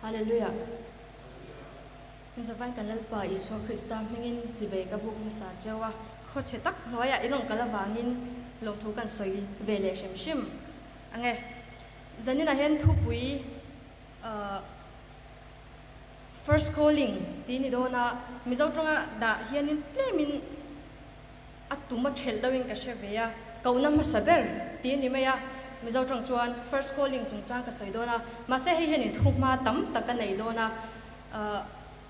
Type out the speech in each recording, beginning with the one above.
Hallelujah. Zavain kan Lalpa Isua Krista hmingin chibei ka buk hmasa cheu a, khawchhe tak hnuaiah in awm kal avangin lawmthu kan sawi ve leh hrim hrim ang e. Zaninah hian thupui First Calling tih ni dawn a, Mizo tawnga dah hianin tlemin a tum a thelh deuhin ka hre ve a, kohna hmasa ber tih a ni mai a, Mizo tawng chuan First Calling chungchang ka sawi dawn a, mahse hei hianin thuhma tam tak a nei dawn a,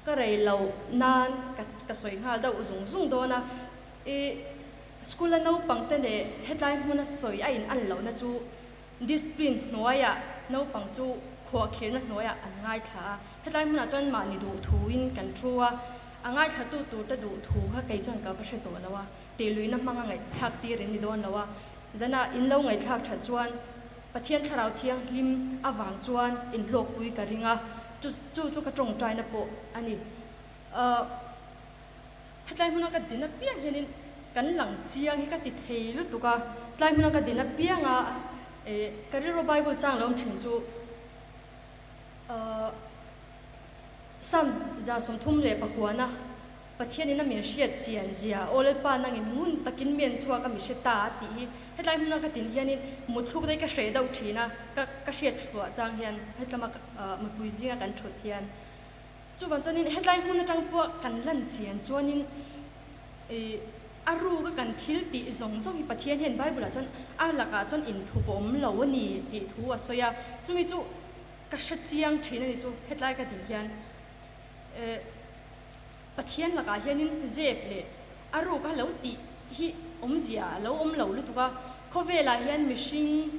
ka rei loh nan ka sawi nghal deuh zung zung dawn a, i school a naupang te leh hetlai hmuna sawi a in an lohna chu discipline hnuaiah naupang chu khuahkhirhna hnuaiah an ngaithla a, hetlai hmunah chuan mahni duhthuin kan thu a, A ngaithlatu turte duh thu kha kei chuan ka va hre tawh lo a, tihluihna hmanga ngaihthlak tir in ni dawn lo a, zanah in lo ngaihthlak that chuan Pathian Thlarau Thianghlim avang chuan in hlawkpui ka ring a, chu chu chu ka tawngtaina pawh a ni. Ahh hetlai hmuna ka din apiang hianin kan lang chiang hi ka ti thei lutuk a, tlai hmuna ka din apianga eh ka rilru Bible chang lo awm thin chu ahh. Psalm 139 Pathianin a min hriat chian zia, Aw Lalpa nangin ngun takin mi an chhuak a mi hre ta a tih hi hetlai hmuna ka tin hianin mutthluk daih ka hreh deuh thin a, ka ka hriat chhuah chang hian hetlama mipui zinga kan thut hian chuvang chuanin hetlai hmun atang pawh kan lan chian chuanin ih a ruka kan thil tih zawng zawng hi Pathian hian Bible ah chuan a lakah chuan inthup a awm lo a ni tih thu a sawi a, chumi chu Ka hre chiang thin a ni chu hetlai ka din hian eh Pathian lakah hianin zep leh a ruk a lo tih hi awmzia a lo awm lo lutuk a, khawvelah hian mihring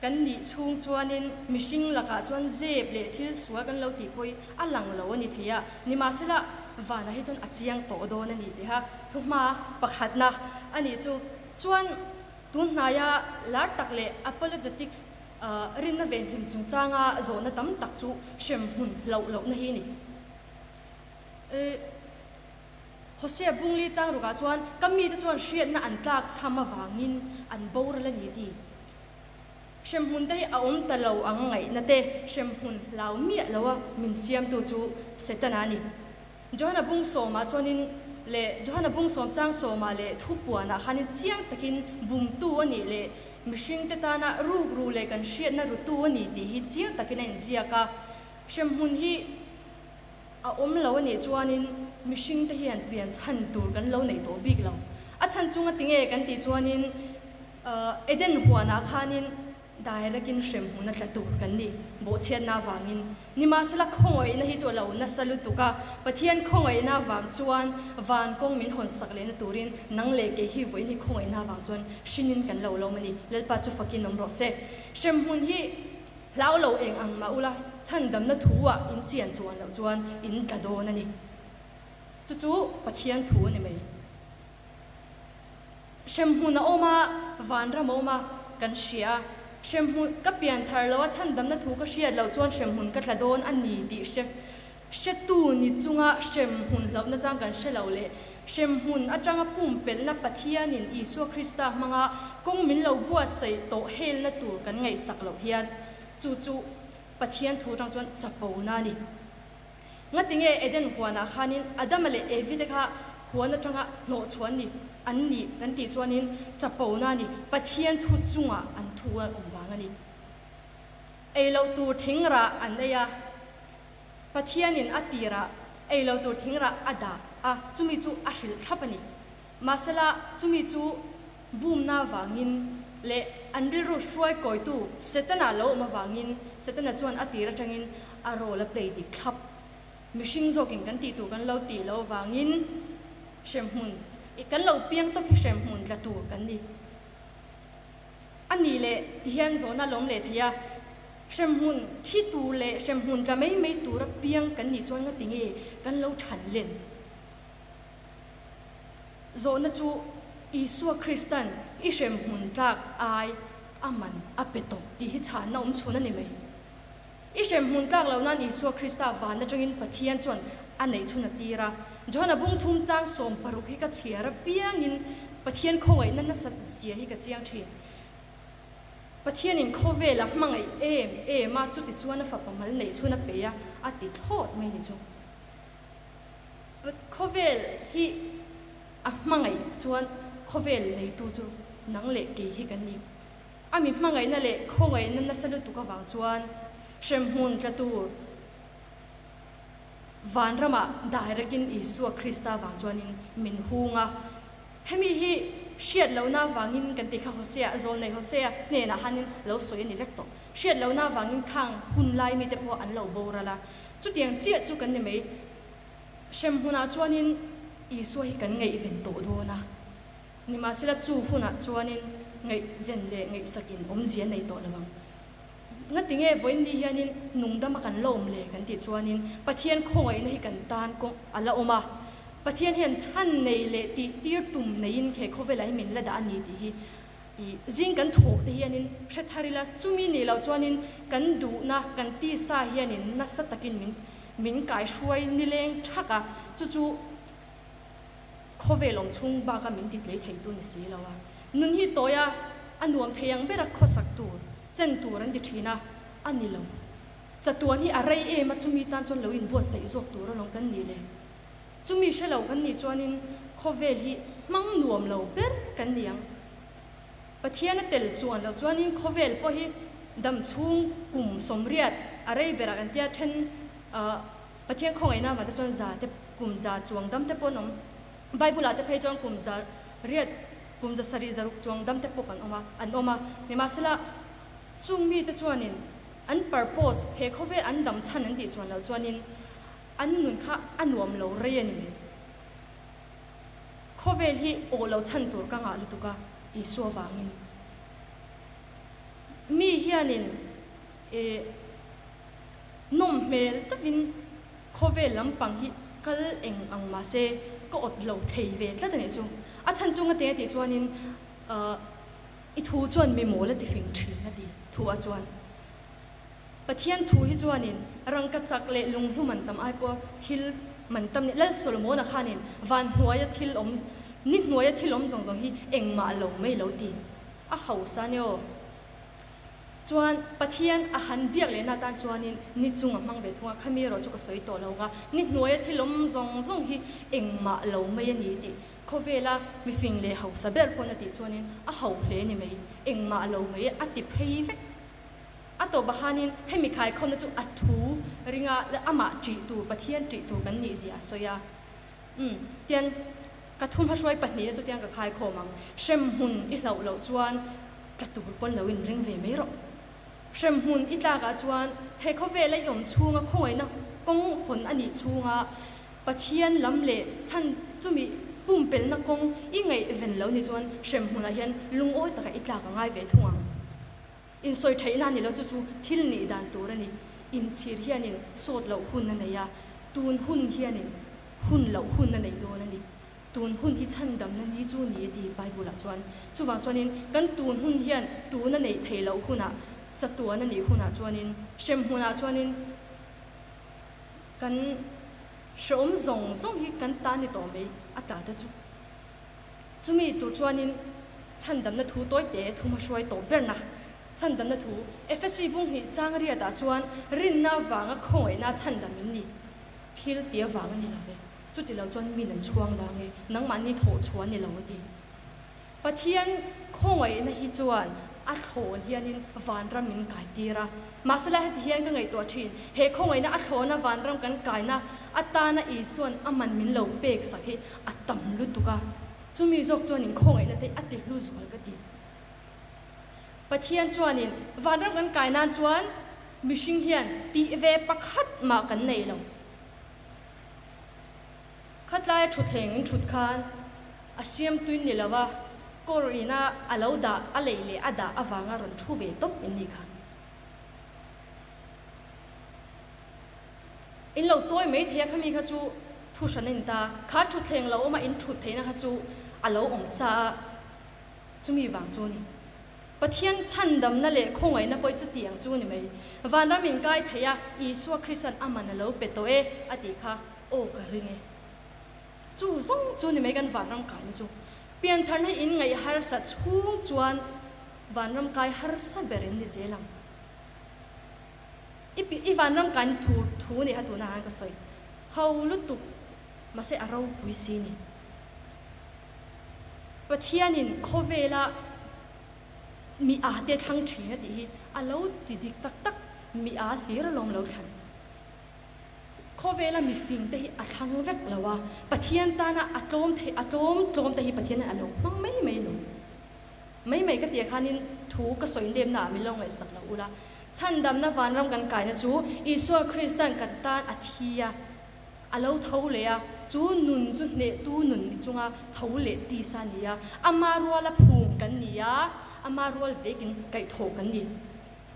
kan nih chhung chuanin mihring lakah chuan zep leh thil sual kan lo tih pawh hi a lang lo a ni thei a, nimahsela vanah hi chuan a chiang tawh dawn a ni tiha thuhma pakhatna a nih chu. Chuan tun hnaia lar tak leh apologetics Rinna venhim chungchanga zawhna tam tak chu hrem hmun hlauh lohna hi a ni. Hosea Bungli changrukah chuan ka mite chuan hriatna an tlak chham avangin an boral a ni a ti. Hrem hmun te hi a awm ta lo ang ngaihna te hrem hmun hlau miah loa min siamtu chu Setana a ni. Johana bung sawmah chuanin leh Johana bung sawm chang sawmah leh thupuanah khanin chiang takin bumtu a nih leh mihringte tana rukru leh kan hriatna rutu a ni tih hi chiang takin a inziak a. Hremhmun hi a awm lo a nih chuanin mihringte hian pian chhan tur kan lo neih tawh bik lo. A chhan chunga tinge kan tih chuanin Eden huanah khanin Direct-in hremhmun a tla tur kan ni, bawhchhiatna avangin. Nimahsela khawngaihna hi chu a lo nasa lutuk a, Pathian khawngaihna avang chuan van kawng min hawn sak lehna turin nang leh kei hi vawiin hi khawngaihna avang chuan hrinin kan lo lawm a ni. Lalpa chu fakin awm rawh se. Hremhmun hi hlau lo eng ang mah ula, chhandamna thu-ah in chian chuan loh chuan in tla dawn a ni. Chu chu Pathian thu a ni mai. Hremhmun a awm a, vanram a awm a, kan hria a. Hremhmun, ka pian thar lo a, chhandamna thu ka hriat loh chuan hremhmun ka tla dawn a ni tih hre hretu ni chunga hremhmun hlauhna chang kan hre lo leh hremhmun atanga pumpelhna Pathianin Isua Krista hmanga kawng min lo buatsaih tawh helna tur kan ngaihsak loh hian chu chu Pathian thu atang chuan chapona a ni. Ngatinge Eden huanah khanin Adama leh Evi te kha huan atanga hnawh chhuah an ni an nih kan tih chuanin chapona a ni, Pathian thu chungah an thu a awm vang a ni. Ei loh tur thing rah an ei a, Pathianin a tirah ei loh tur thing rah a dah a, chumi chu a hrilh thlap a ni. Mahsela chumi chu bumna avangin leh an rilru hruai kawitu Setana lo awm avangin Setana chuan a tir atangin a role a play dik thlap. Mihring zawkin kan tih tur kan lo tih loh avangin hremhmun kan lo piang tawp hi hremhmun tla tur kan ni. A nih leh tihian zawhna a lawm leh thei a, hremhmun thi tur leh hremhmun tla mai mai tura piang kan nih chuan ngati nge kan lo chhan len? Zawhna chu Isua Kristan i hremhmun tlak ai a man a pe tawh tih hi chhanna awm chhun a ni mai. I hremhmun tlak loh nan Isua Krista van atangin Pathian chuan a neih chhun a tir a. Johana bung thum chang 16 hi ka chhiar apiangin Pathian khawngaihna nasat zia hi ka chiang thin. Pathianin khawvel a hmangaih em em a, chuti chuan a fapa mal neih chhun a pe a, a ti thlawt mai ni chu. Khawvel hi a hmangaih chuan khawvel neitu chu nang leh kei hi kan ni. A mi hmangaihna leh khawngaihna nasa lutuk avang chuan hremhmun tla tur vanramah direct-in Isua Krista vang chuanin min hung a. Hemi hi hriat lohna avangin kan tih kha Hosea, zawlnei Hosea hnenah hanin lo sawi a ni vek tawh. Hriat lohna avangin khang hun lai mite pawh an lo boral a. Chutiang chiah chu kan ni mai. Hremhmunah chuanin Isua hi kan ngaihven tawh dawn a. Nimahsela chu hunah chuanin ngaihven leh ngaihsakin awmzia nei tawh lo ang. Ngati nge vawiin ni hianin nungdama kan la awm le kan tih chuanin Pathian khawngaihna hi kan tan kawng a la awm a. Pathian hian chhan nei leh tih tir tum neiin he khawvelah hi min la dah a ni tih hi i zing kan thawh te hianin hre thar ila, chumi nih loh chuanin kan duhna kan tisa hianin nasa takin min min kaihruai nileng thak a, chu chu Khawvel awm chhung baka min ti tlei theitu ni si lo a, nun hi tawi a, a nuam thei ang bera khawsak tur, chen tur an ti thin a, a ni lo. Chatuan hi a rei em a, chumi tan chuan lo inbuatsaih zawk tur alawm kan nih le. Chumi hre lo kan nih chuanin khawvel hi hmang nuam lo ber kan ni ang. Pathian a tel chuan loh chuanin khawvel pawh hi dam chhung kum 80 a rei berah kan tia then Pathian khawngaihna avang te chuan za te kum za chuang dam te pawh an awm. Bible ah te phei chuan kum 800, kum 700 600 chuang dam te pawh kan awm a, an awm a. Nimahsela, chung mite chuanin an purpose, he khawvel an dam chhan an tih chuan loh chuanin an nun kha a nuam lo rei a ni mai. Khawvel hi awh lo chhan tur ka ngah lutuk a, Isua vangin. Mi hianin ih. Nawm hmel takin khawvel lampang hi kal eng ang mahse ka awt lo thei ve tlat a nih chu. A chhan chu ngate a tih chuanin i thu chuan mi mawl a ti fing thin a ti thu a chuan. Pathian thu hi chuanin rangka chak leh lunghlu man tam ai pawha thil man tam ni Lal Solomona khanin van hnuaia thil awm ni hnuaia thil awm zawng zawng hi engmah lo mai lo ti a hausa nia aw. Chuan Pathian a han biak lehna atan chuanin ni chung a hmang ve thung a, khami erawh chu ka sawi tawh lo nga, ni hnuaia thil awm zawng zawng hi engmah lo mai a ni tih khawvela mifing leh hausa ber pawn a tih chuanin a ho hle ni mai, engmah lo mai a ti phei vek. A tawpah khanin hemi khaikhawmna chu a thu ringa amah ṭih tur, Pathian ṭih tur kan nih zia a sawi a. Umm, tian ka thu hmahruai pahnihna chu tiang ka khaikhawm ang. Hremhmun i hlauh loh chuan tla tur pawn lo inring ve mai rawh. Hremhmun i tlakah chuan he khawvela i awm chhunga khawngaihna kawng hawn a nih chhunga Pathian lam leh chhan chumi pumpelhna kawng i ngaihven lo ni chuan hremhmunah hian lungawi taka i tlak a ngai ve thung ang. Insawi theihna a ni lo, chu chu thil nih dan tur a ni. Inchhir hianin sawt loh hun a nei a, tun hun hianin hun loh hun a nei dawn a ni. Tun hun hi chhandamna ni chu ni a ti Bible-ah chuan. Chuvang chuanin kan tun hun hian tun a neih theih loh hunah, chatuan a nih hunah chuanin, hremhmunah chuanin kan hrehawm zawng zawng hi kan ta ni tawh mai a tla te chu. Chumi tur chuanin chhandamna thu tawite thuma hruai tawh berna chhandamna thu Efesi bung hnih chang riatah chuan rinna avanga khawngaihna chhandam in ni. Thil ti avang a ni lo ve. Chuti lo chuan min an chhuang dang e, nangmahni thawh chhuah a ni lo a ti. Pathian khawngaihna hi chuan a thlawn hianin vanram min kai tir a. Mahsela heti hian ka ngaihtuah thin, he khawngaihna a thlawna vanram kan kaina atana Isua'n a man min lo pek sak hi a tam lutuk a, chumi zawk chuanin khawngaihna te a ti hlu zual ka ti. Pathian chuanin vanram kan kai nan chuan mihring hian tih ve pakhat mah kan nei lo. Khatlaia thutthleng in thut khan a siam tuin ni lo a, kawr ina a lo dah a leih leh a dah avanga rawn thu ve tawp in ni kha. In lo chawi mai thei a, khami kha chu thu hran a ni ta. Kha thutthleng lo awma in thut theihna kha chu a lo awm sa a, chumi vang chu a ni. Pathian chhandamna leh khawngaihna pawh hi chuti ang chu a ni mai. Vanram in kai thei a, Isua Krista'n a man a lo pe tawh e a tih kha aw ka ring e. Chu zawng chu a ni mai kan vanram kaina chu. Piantharna hi in ngaih harsa chhung chuan. Vanram kai harsa ber in ni zel ang. I i vanram kan thu thu ni kha tunah khan ka sawi ho lutuk mahse a ropui si ni. Pathianin khawvela mi a te thlang thin a tih hi a lo ti dik tak tak mi a hlir alawm lo thlan. Khawvela mifing te hi a thlang vek lo a, Pathian tana a tlawm theih a tlawm tlawm te hi Pathian hian a lo hmang mai mai lo. Mai mai ka tih khanin thu ka sawi nemna ah min lo ngaihsak lo ula. Chhandamna vanram kan kaina chu Isua Krista'n kan tan a thi a, a lo tho leh a, chu nun chu hnehtu nun ni chunga tho leh tisa a ni a, ama ruala phum kan ni a, ama rual vekin kaihthawh kan ni.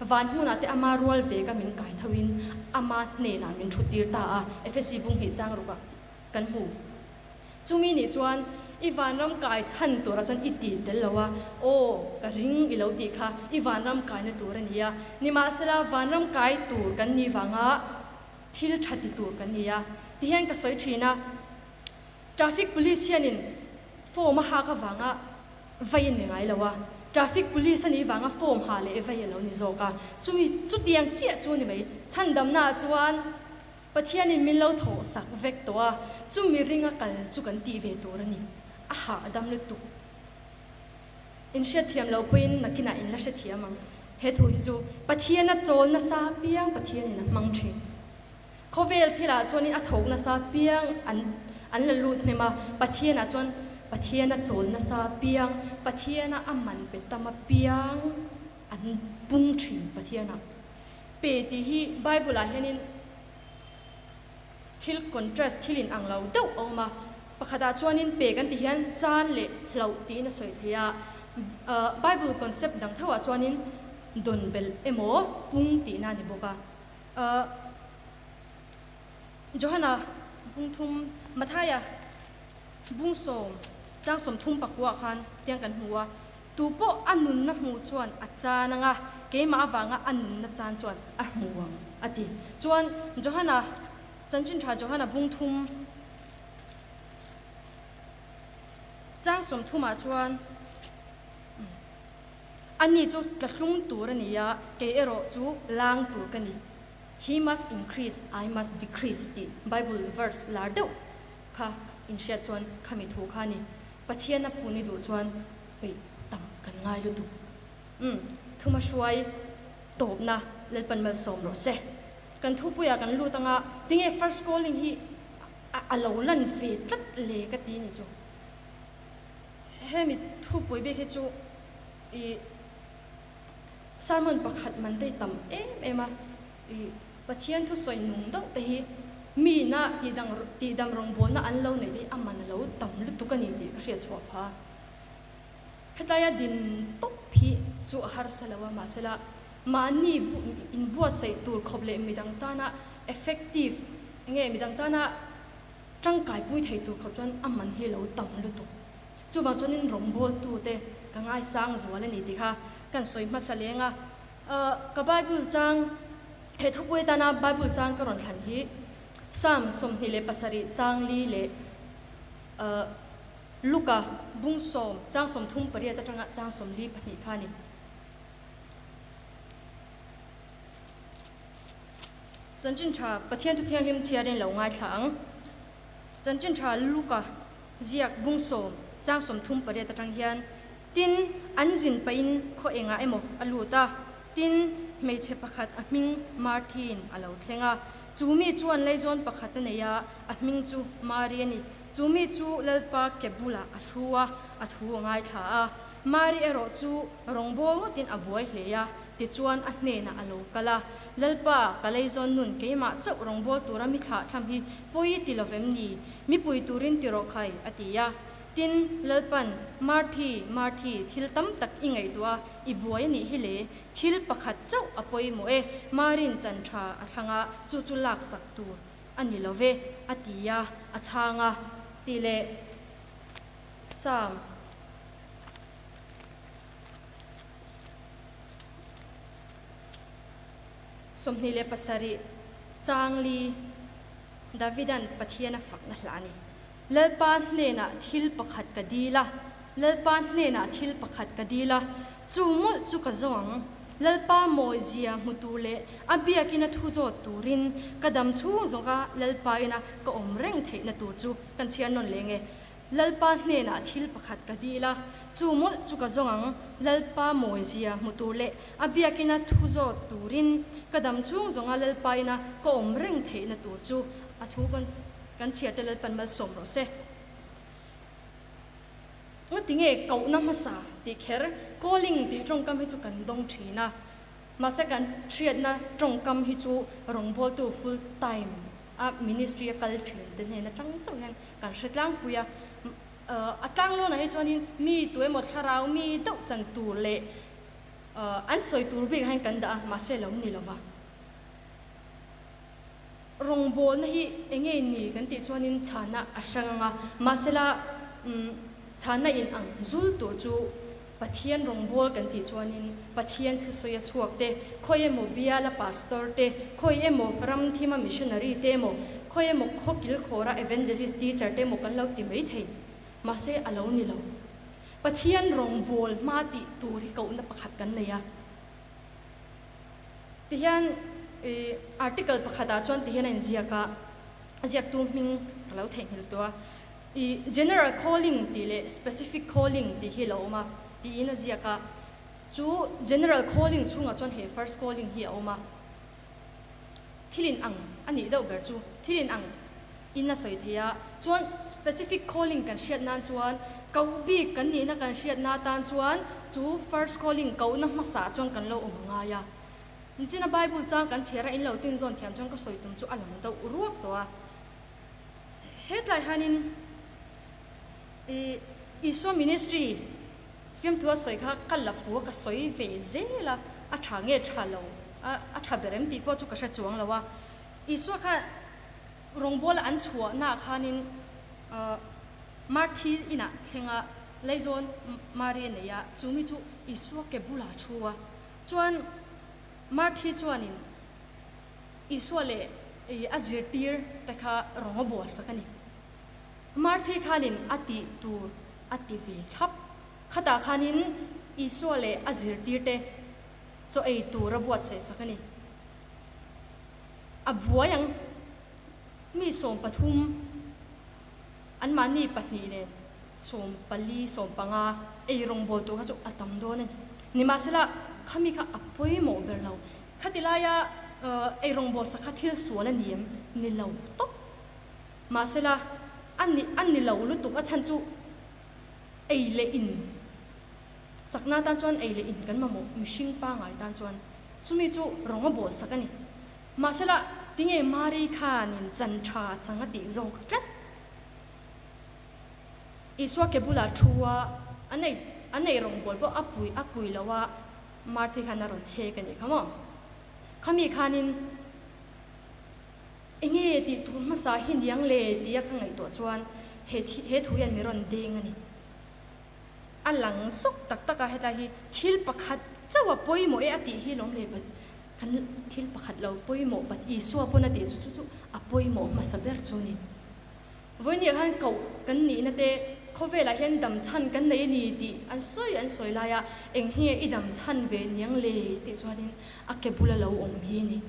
Van hmunah te ama rual veka min kai thoin ama hnenah min thuttir ta a, Efesi bung hnih chang rukah kan hmu. Chumi nih chuan i vanram kai chhan turah chuan i ti tel lo a, aw ka ring i lo tih kha i vanram kaina tur a ni a, nimahsela vanram kai tur kan nih vanga thil tha ti tur kan ni a, tihian ka sawi thin a, traffic police hianin form a hak avanga Vai a ni ngai lo a, traffic police a nih vanga form ha leh vai a lo ni zawk a, chumi chutiang chiah chu a ni mai. Chhandamnaah chuan Pathianin min lo thawh sak vek tawh a, chumi ringa kal chu kan tih ve tur a ni. A hahdam lutuk. In hriatthiam loh pawhin nakinah in la hrethiam ang. He thu hi chu Pathiana chawl nasa piang Pathianin a hmang thin. Khawvel thilah chuanin a thawk nasa piang an an la lut hnem a, Pathianah chuan Pathiana chawl nasa piang, Pathiana a man pe tam a piang an pung thin Pathianah pe tih hi Bible-ah hianin thil contrast thil in ang lo deuh a awm a, pakhatah chuanin pe kan tih hian chan leh hlauh tiin a sawi thei a, Bible concept dang thoah chuanin dawn belh emaw pung tihna a ni bawk a. Johana bung thum, Mathaia bung sawm, chang 30 pakua khan tiang kan hmu a, Tu pawh a nunna hmu chuan a chan ang a, keimah avanga a nunna chan chuan a hmu ang, a ti. Chuan Johana, Chanchin Tha Johana bung thum, chang 30 ah chuan, Ani chu tlahlum tur a ni a, kei erawh chu lang tur ka ni. He must increase, I must decrease tih Bible verse lar deuh kha inhriat chuan khami thu kha a ni. Pathian a pun i duh chuan peih tam kan ngai lutuk. Umm, thuma hruai tawpna Lalpan malsawm rawh se. Kan thupuiah kan lut anga tinge first calling hi a lo lan ve tlat le ka ti ni chu. Hemi thupui bik hi chu i sermon pakhat man te hi tam em em a, i Pathian thusawi nung deuh te hi mina tihdang tihdam rawngbawlna an lo neih te hi a man a lo tam lutuk a ni tih ka hriat chhuah phah a. Hetlaia din tawp hi chu a harsa lo a, mahsela mahni inbuatsaih tur khawp leh midang tana effective nge midang tana Tangkaipui thei tur khawp chuan a man hi lo tam lutuk. Chuvang chuanin rawngbawltute ka ngaisang zual a ni tih kha kan sawi hmasa leng a. Ka Bible chang, he thupui atana Bible chang ka rawn thlan hi Psalm 27 chang li leh Luka bung sawm chang 38 atanga chang 42 kha a ni. Chanchin Tha, Pathian Thu Thianghlim chhiarin lo ngaithla ang. Chanchin Tha Luka ziak bung sawm, chang 38 atang hian, Tin, an zin pahin khaw engah emaw a lut a, tin, hmeichhe pakhat a hming Marthin a lo thleng a. Chu mi chuan leizawn pakhat a nei a, a hming chu Mari a ni. Chu mi chu Lalpa ke bulah a thu a, a thu a ngaithla a. Mari erawh chu rawngbâwl ngawtin a buai hle a, tichuan a hnênah a lo kal a, Lalpa, ka leizawn nun keimah chauh rawngbâwl tura mi thlah thlam hi pawi ti lo vem ni? Mi pui turin ti rawh khai, a ti a. Tin, Lalpan, Marthi, Marthi, thil tam tak i ngaihtuah a, i buai a nih hi le, thil pakhat chauh a pawimawh e, Marin chan ṭha a thlang a, chu chu lâksak tur a ni lo ve, a ti a, a chhâng a, tih leh Psalm. 27, Chang li, Davidan Pathian a fakna hla a ni. Lalpa hnenah thil pakhat ka dil a. Lalpa hnenah thil pakhat ka dil a, chu mawlh chu ka zawng ang. Lalpa mawizia hmu tur leh a biakina thu zawt turin ka dam chhung zawnga Lalpa ina ka awm reng theihna tur chu kan chhiar nawn leh nge. Lalpa hnenah thil pakhat ka dil a, chu mawlh chu ka zawng ang. Lalpa mawizia hmu tur leh a biakina thu zawt turin ka dam chhung zawnga Lalpa ina ka awm reng theihna tur chu a thu kan chhiar te Lalpan malsawm rawh se. Ngati nge kohna hmasa tih kher calling tih tawngkam hi chu kan dawng thin a, mahse kan hriatna tawngkam hi chu rawngbawltu full time a ministry a kal thin te hnen atang chauh hian kan hre tlangpui a. A tlanglawnah hi chuanin mi tu emaw thlarau mi deuh chan tur leh an sawi tur bik ah hian kan dah a, mahse lo ni lova. Rawngbawlna hi eng nge ni kan tih chuanin chhana a hrang ang a, mahsela chhana in ang zul tur chu Pathian rawngbâwl kan tih chuanin Pathian thusawi a chhuak te, khawi emaw biala pastor te, khawi emaw ram thima missionary te emaw, khawi emaw khaw kilkhawra evangelist teacher te emaw kan lo ti mai thei. Mahse a lo ni lo. Pathian rawngbâwl hma tih tur hi kohna pakhat kan nei a. Tihian i article pakhatah chuan tihian a inziak a, a ziaktu hming ka lo theihnghilh tawh a, i general calling tih leh specific calling tih hi a lo awm a tiin a ziak a, chu general calling chhungah chuan he first calling hi a awm a, thil in ang a nih deuh ber chu thil in ang in a sawi thei a, chuan specific calling kan hriat nan chuan koh bik kan nihna kan hriatna atan chuan chu first calling kohna hmasa chuan kan lo awm a ngai a. Nichina Bible chang kan chhiar a in lo tin zawn thiam chuan ka sawi tum chu a lang deuh ruak tawh a. Hetlai hianin i Isua ministry fiamthu a sawi kha ka la fu a ka sawi ve zel a, a tha nge tha lo a a tha ber em tih pawh chu ka hre chuang lo a. Isua kha Rawngbawla an chhuahnaah khanin Marthi inah thlenga Laizawn Mari a nei a, chu mi chu Isua ke bulah a thu a. Chuan Marthi chuanin Isua leh a zirtir te kha rawng a bualsak a ni. Marthi khanin a tih tur a ti ve thlap. Khatah khanin Isua leh a zirtir te chaw ei tur a buatsaihsak a ni. A buai ang. Mi 13, anmahni pahnih nen 14, 15 ei rawngbawl tur kha chu a tam dawn a ni. Nimahsela, khami kha a pawimawh ber lo. Khati laia ei rawngbawl sak kha thil sual a ni em? Ni lo tawp. Mahsela, a ni a ni lo lutuk a chhan chu ei leh in chakna tan chuan ei leh in kan mamawh mihring pangai tan chuan. Chumi chu rawng a bawl sak a ni. Mahsela, tinge Mari khanin chan tha chang a tih zawk tlat? Isua ke bulah thu a, a nei a nei rawngbawl pawh a pui a pui lo a, Marthi khan a rawn hek a nih kha maw? Khami khanin enge tih tur hmasa hi niang le tia ka ngaihtuah chuan he thi he thu hian mi rawn deng a ni. A lang zawk tak tak a, hetlai hi thil pakhat chauh a pawimawh e a tih hi lawm le but kan thil pakhat lo pawimawh but Isua pawn a tih chu chu chu a pawimawh hmasa ber chu a ni. Vawinia khan koh kan nihna te khawvelah hian dam chhan kan nei a ni tih an sawi an sawi lai a, eng hi nge i dam chhan ve niang le tih chuanin a ke bula lo awm hi a ni.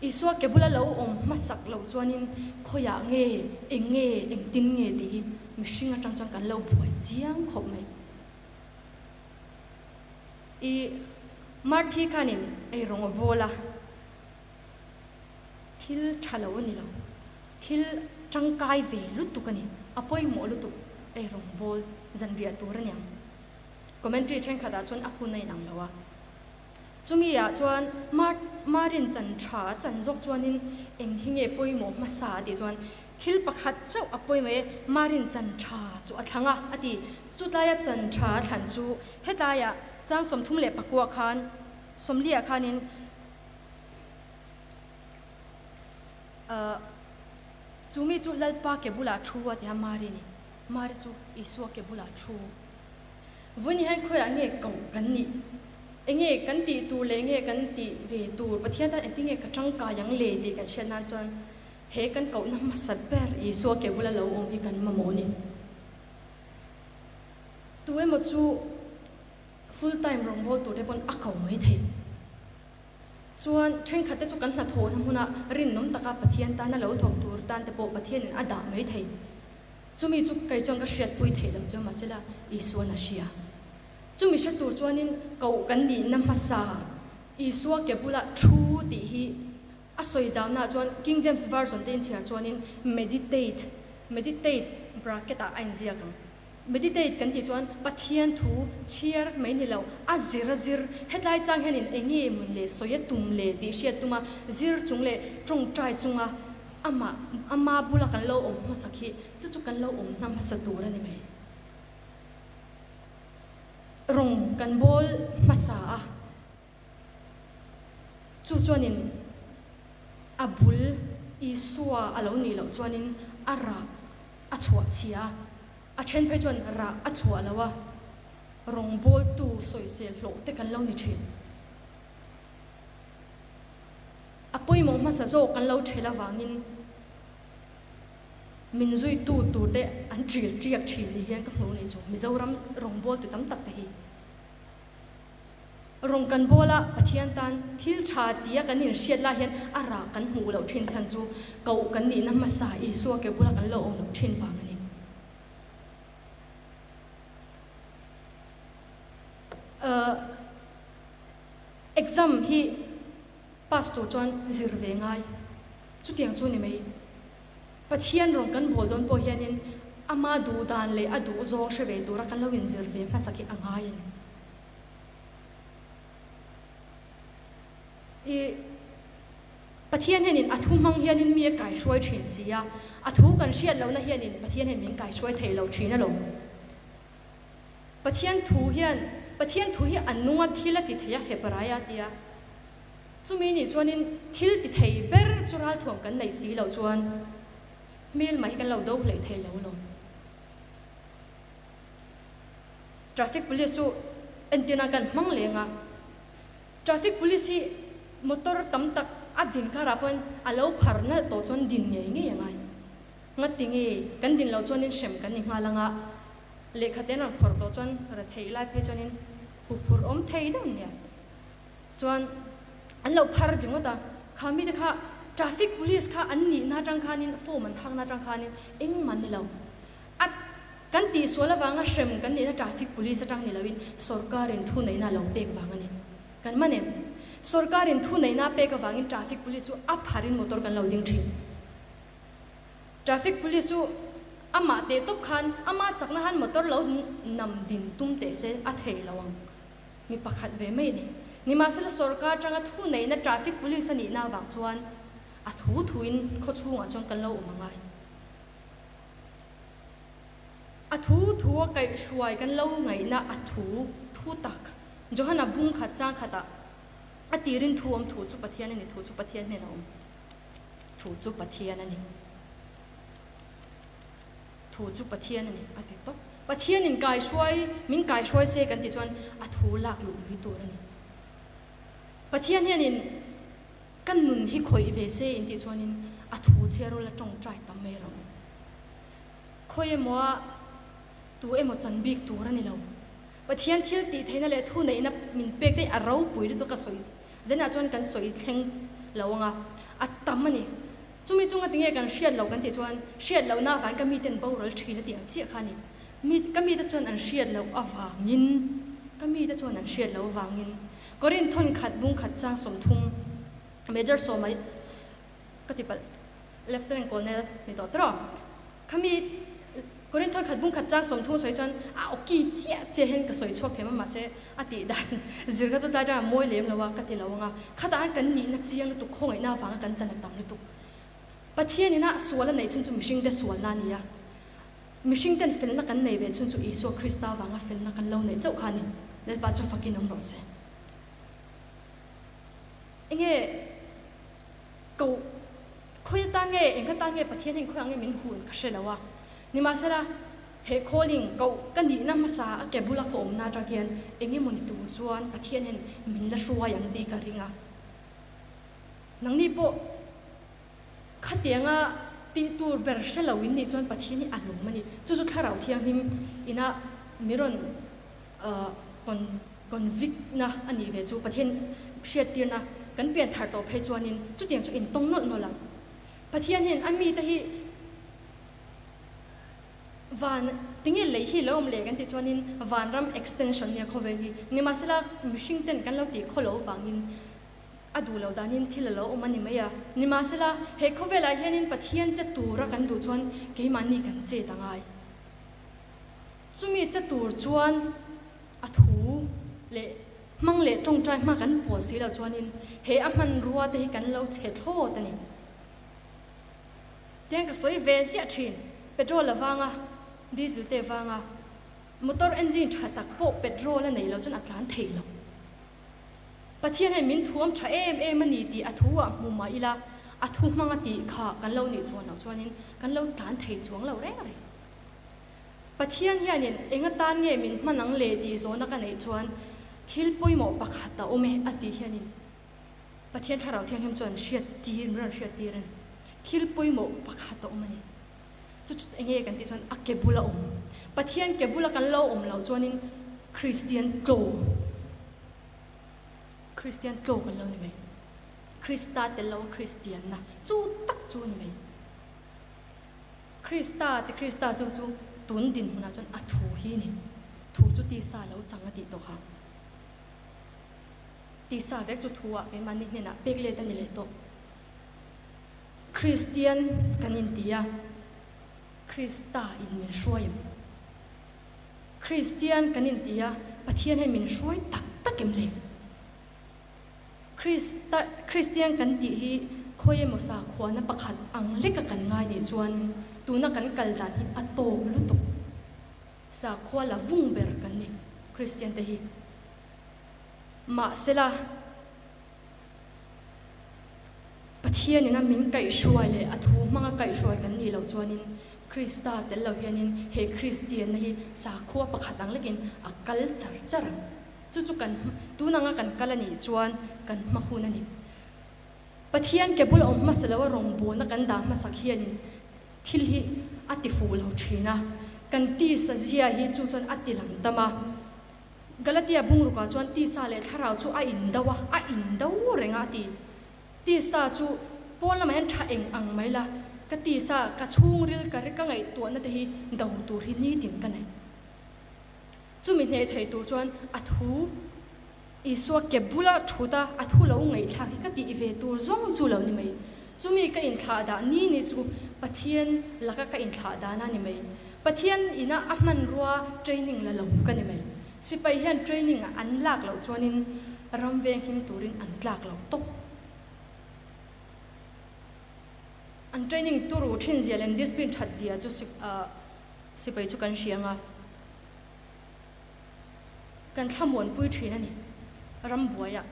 Isua ke bula lo awm hmasak loh chuanin khawiah nge, eng nge, engtin nge tih hi mihring atang chuan kan lo buai chiang khawp mai. I Marthi khanin ei rawng a bawl a, thil tha lo a ni lo, thil tangkai ve lutuk a ni, a pawimawh lutuk ei rawng bawl zanriah tur a niang. Commentary thenkhatah chuan a hun a inang lo a. Chumi ah chuan Mar Marin chan tha a chan zawk chuanin eng hi nge pawimawh hmasa a tih chuan thil pakhat chauh a pawimawh e, Marin chan tha chu a thlang a a ti. Chutlaia chan tha a thlan chu hetlaiah chang 39 khan 40 ah khanin chumi chu Lalpa ke bulah thu a ti a Marini Mari chu Isua ke bulah thu. Vawiin hian khawiah nge koh kan nih? Enge kan tih tur leh enge kan tih ve tur? Pathian tan engtin nge ka tangkai ang le tih kan hriat nan chuan he kan kohna hmasa ber Isua ke bula lo awm hi kan mamawh a ni. Tu emaw chu full time rawngbâwl tûrte pawn a ko mai thei. Chuan ṭhenkhatte chu kan hnathawhna hmuna rinawm taka Pathian tana lo thawk tûr tante pawh Pathianin a dah mai thei. Chumi chu kei chuan ka hriatpui theih lo chu mahsela Isua'n a hria. Chumi hre tûr chuanin koh kan nihna hmasa Isua ke bula thu tih hi a sawi zaunaah chuan King James Version te inchhiar chuanin meditate, meditate bracket ah a inziak ang. Meditate kan tih chuan Pathian thu chhiar mai ni lo, a zir a zir. Hetlai chang hianin eng nge mun le sawi a tum le tih hriat tuma zir chung leh tawngtai chunga amah ama bula kan lo awm hmasak hi chu chu kan lo awm hna hmasa tur a ni mai. Rawng kan bawl hmasa a. Chu chuanin a bul Isua a lo nih loh chuanin a rah a chhuah chhia a, a then phei chuan rah a chhuah lo a, rawngbawltu sawisel hlawh te kan lo ni thin. A pawimawh hmasa zawk kan lo ṭhel avangin min zuitu turte an ṭil ṭiak ṭhin ni hian ka hmu ni chu Mizoram rawngbawltu tam tak te hi. Rawng kan bawl a, Pathian tan thil tha tia kan inhriat lai hian a rah kan hmuh loh thin chhan chu koh kan nihna hmasa Isua ke bula kan lo awm loh thin vang a ni. Exam hi pass tur chuan zir ve ngai, chutiang chu ni mai. Pathian rawng kan bawl dawn pawh hianin ama duh dan leh a duh zawng hre ve tura kan lo inzir ve hmasak hi a ngai a ni. I Pathian hianin a thu hmang hianin mi a kaihruai thin si a, a thu kan hriat lohna hianin Pathian hian min kaihruai thei lo thin alawm. Pathian thu hian Pathian thu hi a nung a thil a ti thei a, Hebrai a tia. Chumi nih chuanin thil ti thei ber chu ralthuam kan neih si loh chuan hmelma hi kan lo do hleih thei lo alawm. Traffic Police chu entirna kan hmang leng a, Traffic Police hi motor tam tak a din karah pawhin a lo phar nalh tawh chuan din ngei ngei a ngai. Ngati nge kan din loh chuanin hrem kan ni nghal anga, lehkha te an rawn phawrh tawh chuan retheih lai phei chuanin huphurh awm thei deuh nia. Chuan an lo phar ringawt a, kha mite kha Traffic Police kha an nihna atang khanin form an hakna atang khanin engmah ni lo. A kan tihsual avanga hrem kan nihna traffic police atang ni loin sorkarin thuneihna a lo pek vang a ni. Kan man em? Sorkarin thuneihna a pek avangin traffic police chu a pharin motor kan lo ding thin. Traffic police chu amah teh tawp khan ama chakna khan motor lo nam din tum teh se a thei lo ang. Mi pakhat ve mai a ni. Nimahsela sorkar atanga thuneihna traffic police a nihna avang chuan a thu thuin khawchhungah chuan kan lo awm a ngai. A thu thu a kaihhruai kan lo ngaihna a thu thu tak. Johana bung khat chang khatah a tirin thu awm thu chu Pathian a ni, thu chu Pathian hnenah awm. Thu chu Pathian a ni. Thu chu Pathian a ni a ti tawp. Pathianin kaihruai, min kaihruai se kan tih chuan a thu lak luh mai tur a ni. Pathian hianin Ka nun hi khawih ve se in tih chuanin a thu chhiar ula tawngtai tam mai rawh u. Khawi emaw a tu emaw chan bik tur a ni lo. Pathian thil tih theihna leh thu neihna min pek te hi a ropui lutuk a sawi zenah chuan kan sawi thleng lo ang a, a tam a ni. Chumi chunga tinge kan hriat loh kan tih chuan hriat lohna avangin ka miten boral thin a tih ang chiah kha a ni. Mi ka mite chuan an hriat loh avangin ka mite chuan an hriat loh avangin Korinth thawn khat bung khat chang 30 Major Sawma ka ti palh Lieutenant Colonel ni tawh tawh khami Korinth thawn khat bung khat chang 30 sawi chuan a awki chiah chiah hian ka sawi chhuak thei mai mahse a tih dan zir kha chu tlai tlaiah mawi lem lo a ka ti lo ang a khatah hian kan nihna chiang lutuk khawngaihna avanga kan chan a tam lutuk Pathian ina sual a neih chhun chu mihringte sualna a ni a. Mihring ten felna kan nei ve chhun chu Isua Krista vanga felna kan lo neih chauh kha a ni. Lalpa chu fakin awm rawh se. Enge ko khawi atan nge eng atan nge Pathian hian khawiah nge min hun ka hre lo a. Nimahsela he calling koh ka nihna hmasa a ke bula ka awmna atang hian eng emaw ni tur chuan Pathian hian min la hruai ang tih ka ring a. Nangni pawh Khatianga tih tur ber hre lo in nih chuan Pathian hi a lawm a ni. Chu chu Thlarau Thianghlim ina mi rawn convict na a nih ve chu Pathian hriattirna kan pian thar tawh phei chuanin chutiang chu intawng nawlh nawlh ang. Pathian hian a mite hi Van, tinge lei hi lo awm leh kan tih chuanin vanram extension nia khawvel hi nimahsela mihring ten kan lo tih khaw lo vangin a duh loh danin thil a lo awm a ni mai a. Nimahsela he khawvelah hianin Pathian che tura kan duh chuan keimahni kan chet a ngai. Chumi che tur chuan a thu leh hmang leh tawngtai hma kan pawl si loh chuanin he a hmanrua te hi kan lo chhe thlawt a ni. Tiang ka sawi ve ziah thin. Petrol a vang a, diesel te a vang a, motor engine tha tak pawh petrol a neih loh chuan a tlan thei lo. Pathian hian min thuam tha em em a ni tih a thu ah hmu mah ila, a thu hmang a tih kha kan lo nih chuan loh chuanin kan lo tlan thei chuang lo reng reng. Pathian hianin eng atan nge min hman ang le tih zawhna ka neih chuan thil pawimawh pakhat a awm e a tih hianin Pathian Thlarau Thianghlim chuan hriattir, min rawn hriattir a ni. Thil pawimawh pakhat a awm a ni. Chu chu eng nge kan tih chuan a ke bula awm. Pathian ke bula kan lo awm loh chuanin Kristian tlaw, Kristian tlaw kan lo ni mai. Krista tel lo a Kristianna chu tak chu a ni mai. Krista ti Krista chu chu tun dinhmunah chuan a thu hi a ni. Thu chu tisa lo chang a tih tawh kha. Tisa vek chu thu ah keimahni hnenah pek let a ni leh tawh. Kristian kan inti a, Krista in min hruai em? Kristian kan inti a, Pathian hian min hruai tak tak em le? Krista, Kristian kan tih hi khawi emaw sakhuana pakhat ang leka kan ngai nih chuan tuna kan kal dan hi a tawk lutuk. Sakhua la vung ber kan ni Kristian te hi. Mahsela, Pathianin a min kaihhruai leh a thu hmanga kaihhruai kan nih loh chuanin Krista tel lo hianin he Kristianna hi sakhua pakhat ang lekin a kal char char ang. Chu chu kan tun anga kan kal a nih chuan kan hma hun a ni. Pathian ke bula awm hmasa loa rawngbawlna kan dah hmasak hianin thil hi a ti fuh lo thin a, kan tisa zia hi chu chuan a ti lang tam a. Galatia bungrukah chuan tisa leh thlarau chu a indo a, a indo reng a a ti. Tisa chu pawn lamah hian tha eng ang mai la, ka tisa, ka chhungril, ka ka ngaihtuahna te hi do tur hi nitin ka nei. Chumi hneh thei tur chuan a thu Isua ke bula thut a, a thu lo ngaihthlak hi ka tih ve tur zawng chu lo ni mai. Chumi ka inthlah dah ni ni chu Pathian laka ka inthlah dan a ni mai. Pathian ina a hmanrua training la lo ka ni mai. Sipai hian training an lak loh chuanin ram venghim turin an tlak lo tawp. An training turu thin zia leh an discipline that zia chu sipai chu kan hria ang a, kan thlamuanpui thin a ni. Rambuaiah,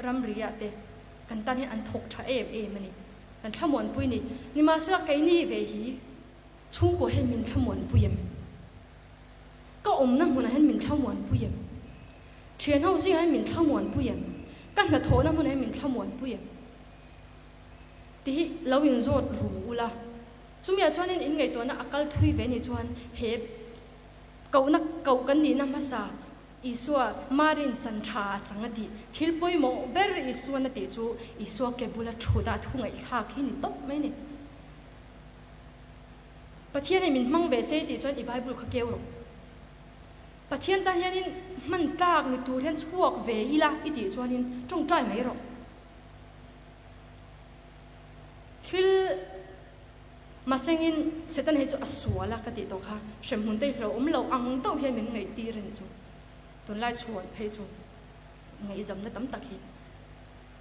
ramriah te kan tan hian an thawk tha em em a ni. Kan thlamuanpui ni. Nimahsela keini ve hi. Chhungkaw hian min thlamuanpui em? Ka awmna hmunah hian min thlamuanpui em? Thianho zingah hian min thlamuanpui em? Ka hnathawhna hmunah hian min thlamuanpui em? Tih hi lo inzawt ru ula. Chumiah chuanin in ngaihtuahna a kal thui ve nih chuan he kohna koh kan nihna hmasa Isua Marin chan tha a chang a tih thil pawimawh ber Isuan a tih chu Isua ke bula thut a thu ngaihthlak hi ni tawp mai a ni. Pathian hi min hmang ve se tih chuan i Bible kha keu rawh. Pathian tan hianin hman tlak ni tur hian chhuak ve ila i tih chuanin tawngtai mai rawh. Thil mahsengin Satan hi chu a sual a ka tih tawh kha hremhmun te hi hlauhawm lo ang deuh hian min ngaihtir a nih chu. Tunlai chhuan phei chu ngaihzamna tam tak hi.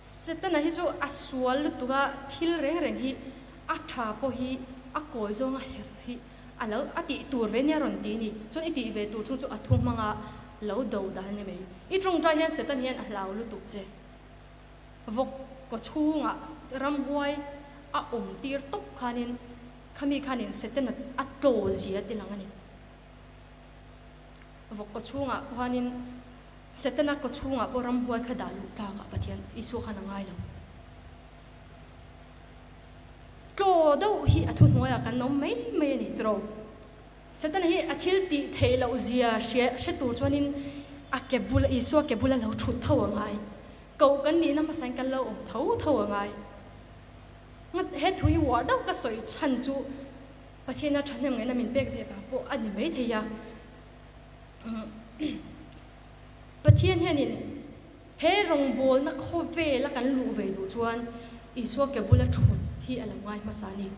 Setana hi chu a sual lutuk a, thil reng reng hi a tha pawh hi a kawi zawng a herh hi a lo a tih tur ve nia rawn ti ni. Chuan i tih ve tur thung chu a thu hmanga lo do dan a ni mai. I tawngtai hian Setan hian a hlau lutuk che. Vawk kaw chhungah ramhuai a awm tir tawp khanin khami khanin Setana a tlaw zia ti lang a ni. Vawk kaw chhungah khuanin Setana kaw chhungah pawh ramhuai kha dah luh tlakah Pathian Isua khan a ngai lo. Tlaw deuh hi a thuhnuaiah kan awm mai mai a ni tiraw? Setana hi a thil tih theih loh zia hria hre tur chuanin a ke bula Isua ke bula lo thut tho a ngai. Koh kan nihna hmasain kan lo awm tho tho a ngai. He thu hi uar deuh ka sawi chhan chu Pathiana thahnem ngaihna min pek ve vang pawh a ni maithei a. Pathian hianin he rawngbawlna khawvela kan luh ve duh chuan Isua ke bula thut hi a lo ngai hmasa a ni.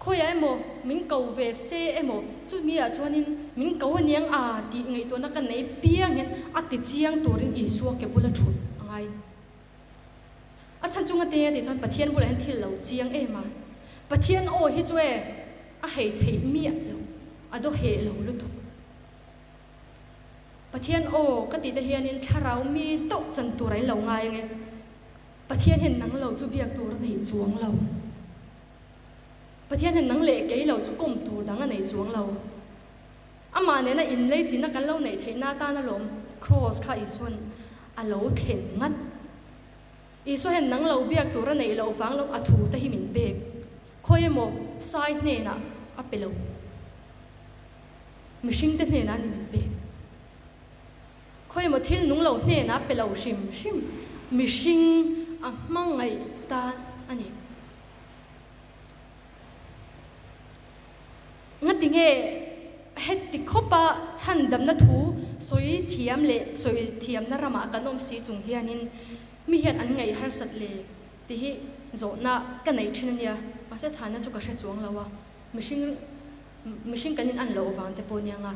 Khawiah emaw min ko ve se emaw chumi ah chuanin min ko aniang a tih ngaihtuahna ka nei piang hian a ti chiang turin Isua ke bula thut a ngai. A chhan chunga te a tih chuan Pathian bulah hian thil lo chiang em a, Pathian aw hi chu e a hei theih miah lo, a daw heh lo lutuk. Pathian aw ka tih te hianin thlarau mi deuh chan tur a in lo ngai ange, Pathian hian nang lo chu biak tur a nei chuang lo. Pathian hian nang leh kei lo chu kawm tur dang a nei chuang lo. Amah nena inleichina kan lo neih theihna atan alawm Kraws kha Isua'n a lo thlen ngat. Isua hian nang lo biak tur a neih loh vang lo a thu te hi min pek. Khawi emaw sai hnenah a pe lo. Mihringte hnenah a ni min pek. Khawi emaw thil nung lo hnenah a pe lo hrim hrim. Mihring a hmangaih tan a ni. Ngati nge heti khawpa chhandamna thu sawi thiam leh sawi thiamna ramah kan awm si chung hianin mi hian an ngaih harsat le tih hi zawhna ka nei thin a nia, mahse chhanna chu ka hre chuang lo a, mihring mihring kan in an loh vang te pawh nia nga.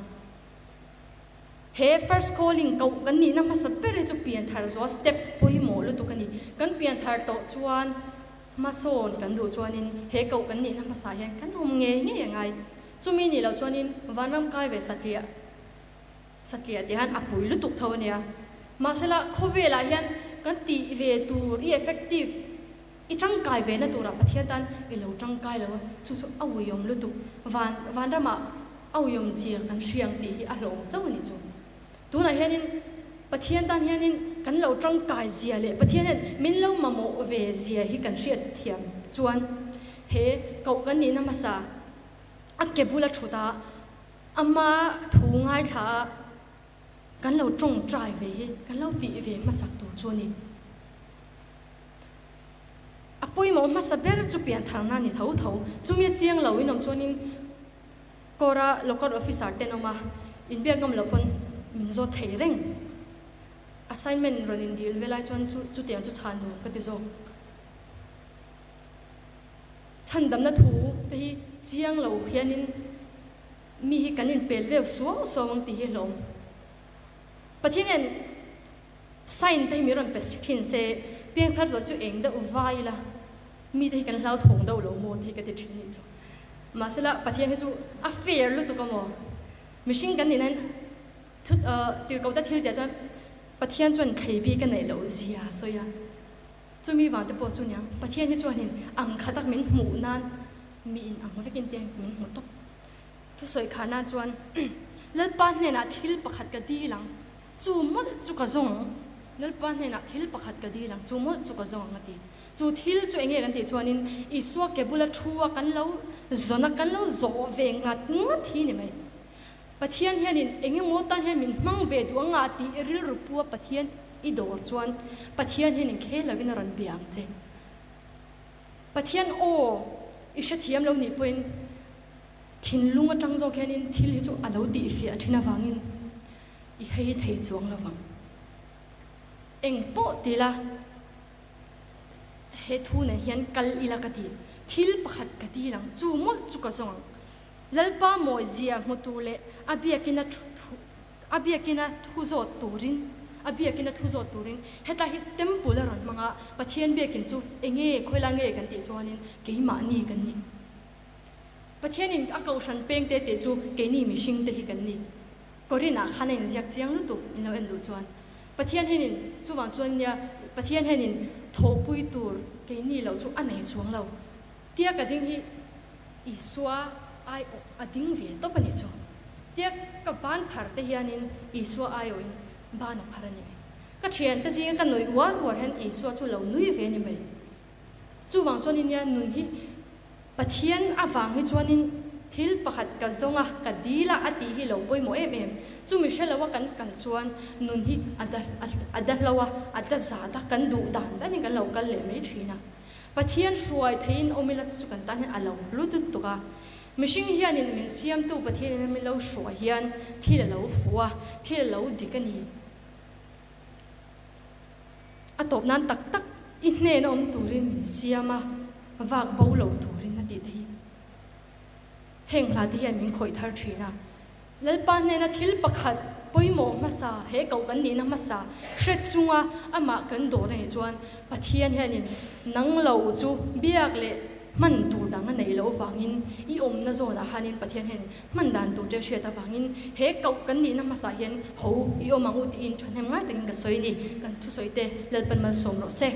He first calling koh kan nihna hmasa ber hi chu pianthar zawha step pawimawh lutuk a ni. Kan pianthar tawh chuan Hmasawn kan duh chuanin he koh kan nihna hmasa hian kan awm ngei ngei a ngai. Chumi nih loh chuanin vanram kai ve satliah satliah tih hian a pui lutuk tho a nia. Mahsela khawvelah hian kan tih ve tur i effective i tangkai ve na turah Pathian tan i lo tangkai lo a, chu chu a uiawm lutuk. Van vanramah a uiawm zia kan hria ang tih hi a hlawm chauh a ni chu. Tunah hianin Pathian tan hianin kan lo tangkai zia leh Pathian hian min lo mamawh ve zia hi kan hriat thiam chuan he koh kan nihna hmasa a ke bula thut a, ama thu ngaithla a kan lo tawngtai ve hi kan lo tih ve hmasak tur chu a ni. A pawimawh hmasa ber chu piantharna a ni tho tho. Chumi a chiang lo in awm chuanin Kawra local officer ten awm a, inbiak ngam loh pawn min zawt thei reng. Assignment rawn in dil ve lai chuan chu chutiang chu chhan nuam ka ti zawk. Chhandamna thu te hi chiang lo hianin mi hi kan inpel veu suau suau ang tih hi hlawm. Pathian hian sign te hi min rawn pe thin se, piangthar tawh chu eng deuh vai ila. Mite hi kan hlauthawng deuh lo maw tih hi ka ti thin nih chu. Mahsela Pathian hi chu a fair lutuk a maw? Mihring kan nih nain thu tirhkohte thil tih ah chuan Pathian chuan thlei bik a neih loh zia a sawi a. Chumi vang te pawh chu niang Pathian hi chuanin ang khatak min hmuh nan mi in ang vekin te min hmu tawp. Thusawi khar nan chuan Lalpa hnenah thil pakhat ka dil ang, chu mawlh chu ka zawng ang. Lalpa hnenah thil pakhat ka dil ang, chu mawlh chu ka zawng ang a ti. Chu thil chu enge kan tih chuanin Isua ke bula thu a kan lo zawn a, kan lo zawh ve ngat ngat hi ni mai. Pathian hianin eng emaw tan hian min hmang ve duh anga tih rilru pu a Pathian i dawr chuan Pathian hianin khel lovin a rawn bia ang che. Pathian aw i hrethiam lo nih pawhin thinlung atang zawk hianin thil hi chu a lo tihfiah thin avangin i hei thei chuang lovang. Eng pawh ti la. He thu nen hian kal ila ka ti. Thil pakhat ka dil ang, chu mawlh chu ka zawng ang. Lalpa mawizia hmu tur leh a biakina thu a biakina thu zawt turin a biakina thu zawt turin hetlai hi temple a rawn hmang a, Pathian biakin chu enge khawilai nge kan tih chuanin keimahni kan ni. Pathianin a kohhran pengte tih chu keini mihringte hi kan ni. Korin ah khan a inziak chiang lutuk in lo en duh chuan Pathian hianin chuvang chuan nia Pathian hianin thawhpui tur keini loh chu a nei chuang lo tia ka ding hi Isua aiawh a ding ve tawp a nih chu tia ka ban phar te hianin Isua aiawhin ban a phar a ni mai ka thiante zinga ka nuih uar uar hian Isua chu lo nui ve a ni mai chuvang chuan nia nun hi Pathian avang hi chuanin. Thil pakhat ka zawng a, ka dil a, a tih hi lo pawimawh em em. Chumi hre lo a kan kal chuan nun hi a da a da hlo a, a da zat a, kan duh dan danin kan lo kal leh mai thin a. Pathian hruai theiin awm ila chu kan tan hian a lo hlu tut tuk a. Mihring hianin min siamtu Pathianin min lo hruai hian thil a lo fuh a, thil a lo dik a ni. A tawp nan tak tak i hnena awm turin min siam a, vak bo lo turin a tih te hi. Heng hla te hian min khawih thar thin a. Lalpa hnena thil pakhat pawimawh hmasa, he koh kan nihna hmasa hre chunga amah kan dawr a nih chuan Pathian hianin nang lo chu biak leh hman tur dang a neih loh vangin i awmna zawnah khanin Pathian hian hman dan tur te hriat avangin he koh kan nihna hmasa hian ho i awm ang u tiin thahnem ngai takin ka sawi a ni. Kan thusawi te Lalpan malsawm rawh se.